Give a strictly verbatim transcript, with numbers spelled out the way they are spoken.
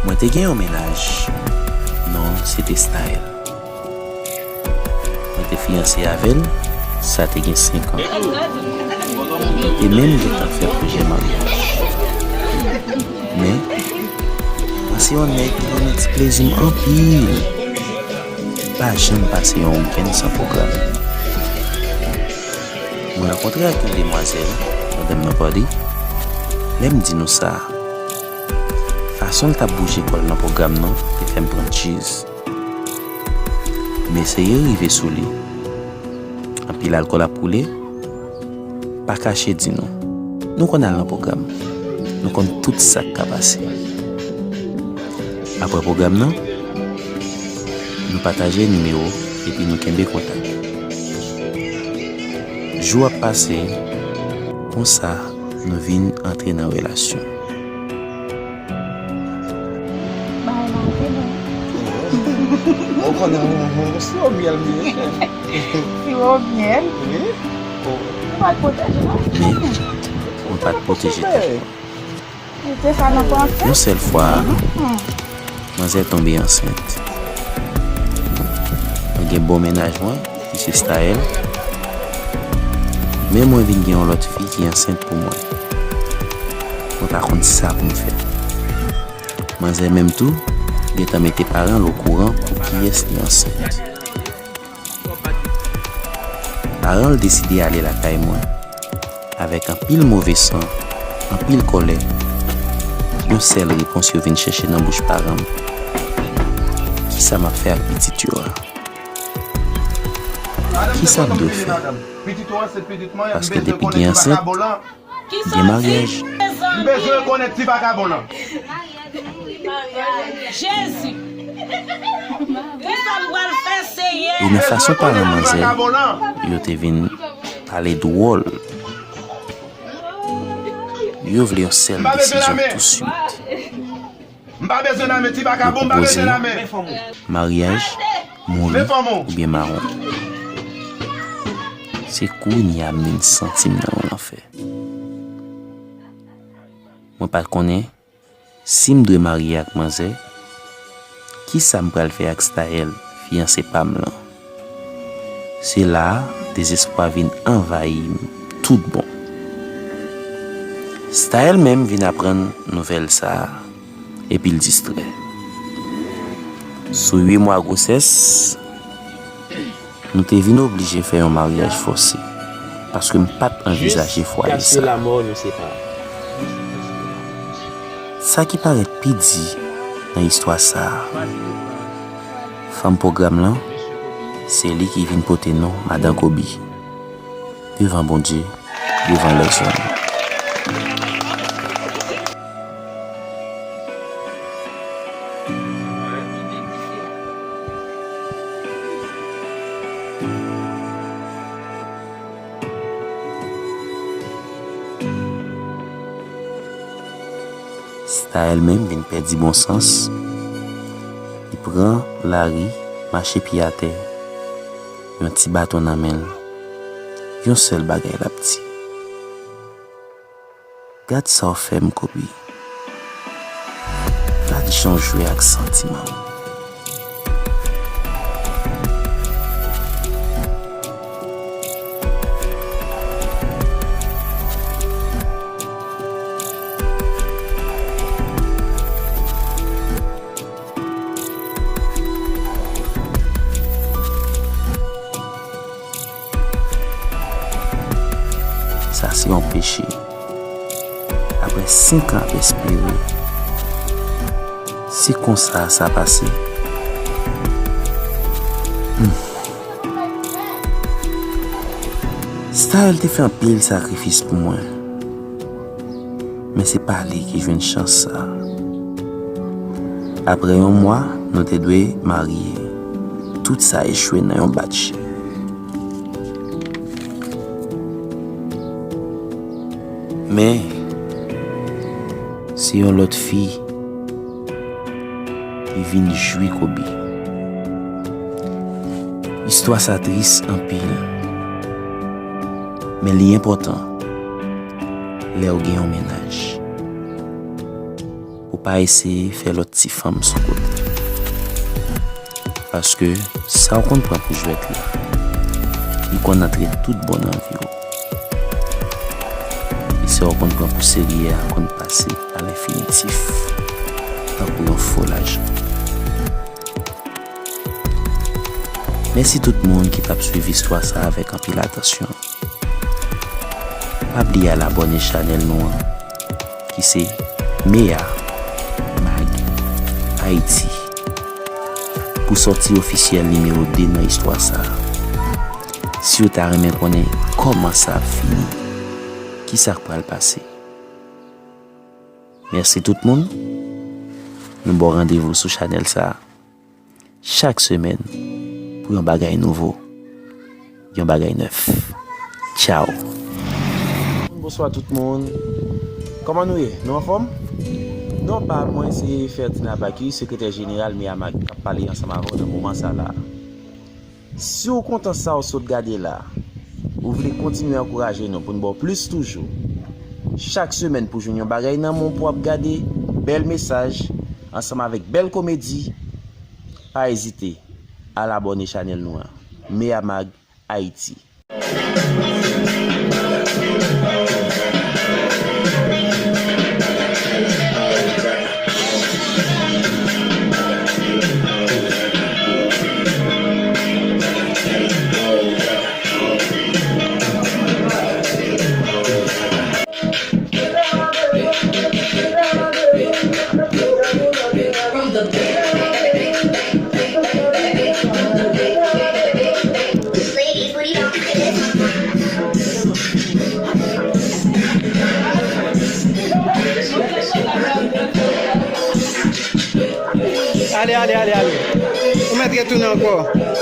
Mwen te gen yon mennaj, non l se te Staël. Mwen te fiyanse avè l, sa te gen senk an. Nou te menm gentan fè pwojè maryaj. Men, mwen se yon nèg ki renmen ti plezi m anpil. M pa janm pase yon wikenn san pwogram. Mwen rankontre ak yon demwazèl, madanm nan Party, lè m di nou sa, fason l t ap bouje kò l nan pwogram nan te fè m pran tchiz. M eseye rive sou li. Anpil alkòl ap koule. Pa kache di nou. Nou konn al nan pwogram. Nou konn tout sa k ka pase. Apre pwogram nan, nou pataje nimewo epi nou kenbe kontak. Jou ap pase, konsa nou vin antre nan relasyon. Bagay la te bon. Ou konnen, ou, ou, ou siwo myèl m ye. Siwo myèl? Wi. Ou pa t pwoteje non. Men, mwen pa t pwoteje tèt mwen. Ou te sa nan panse? Yon sèl fwa, manzè tonbe ansent. Mwen gen bon mennaj mwen, ki se Staël. Men mwen vin gen yon lòt fi ki ansent pou mwen. Mwen pa konn sa pou m fè. Manzè menm tou, gentan mete paran l okouran pou kiyès li ansent. Paran l deside ale lakay mwen. Avèk anpil move san, anpil kòlè, yon sèl repons yo vin chèche nan bouch paran m. Kisa m ap fè ak pitit yo a? Kisa m dwe fè? Paske depi gen ansent, gen maryaj. M bezwen konnen ti vakabon lan. Jezi! Kisa m pral fè, Senyè? E nan fason paran manzè yo te vin pale dwòl, yo vle yon sèl desizyon touswit. M pa bezwen nan men ti vakabon, m pa bezwen nan men. Maryaj, mouri, oubyen mawon. Se kounye a m vin santi m nan yon lanfè. Mwen pa t konnen si m dwe marye ak manzè, kisa m pral fè ak Staël, fiyanse pa m lan. Se la a, dezespwa vin anvayi m tout bon. Staël menm vin aprann nouvèl sa a, epi l distrè. Sou uit mwa gwosès, nou te vin oblije fè yon maryaj fòse, paske m pa t anvizaje fwaye sa. Sa ki parèt pi di nan istwa sa a, fanm pwogram lan, se li ki vin pote non Madan Kobe devan Bondye, devan lèzòm. Staël menm vin pèdi bon sans. Li pran lari, mache pye atè, yon ti baton nan men l. Yon sèl bagay l ap di: "Gad sa w fè m, Kobe. Gad jan w jwe ak santiman m." Sa se yon peche. Apre senk an ap espere, se konsa sa pase. Hmm. Staël te fè anpil sakrifis pou mwen. Men se pa li ki jwenn chans sa. Apre yon mwa, nou te dwe marye. Tout sa echwe nan yon batch. Men, se yon lòt fi ki vin jwi Kobe. Istwa sa tris anpil, men li enpòtan lè w gen yon mennaj. Ou pa eseye fè lòt ti fanm sou kote. Paske sa w konn pran pou jwèt la, li konn antre tout bon nan vi w. E sa w konn pran pou serye a konn pase a lenfinitif, tankou yon fo lajan. Mèsi tout moun ki t ap swiv istwa sa avèk anpil atansyon. Pa bliye al abòne chanèl nou an, ki se Mea Mag Ayiti, pou sòti ofisyèl nimewo de nan istwa sa a. Si w ta renmen konnen kòman sa ap fini, kisa k pral pase. Mèsi tout moun. Nou ba w randevou sou chanèl sa a chak semèn pou yon bagay nouvo, yon bagay nèf. Tchaw. Bonswa tout moun. Kòman nou ye? Nou anfòm? Non pa mwen se Ferdinand Pachy, sekretè jeneral Mea Mag, k ap pale ansanm avè w nan moman sa la. Si w kontan sa w sot gade la, ou vle kontinye ankouraje nou pou n ba w plis toujou, chak semèn pou jwenn yon bagay nan men w pou w ap gade bèl mesaj ansanm avèk bèl komedi, pa ezite al abòne chanèl nou an, Mea Mag Ayiti. Ale, ale, ale, ale. Ou mèt retounen ankò.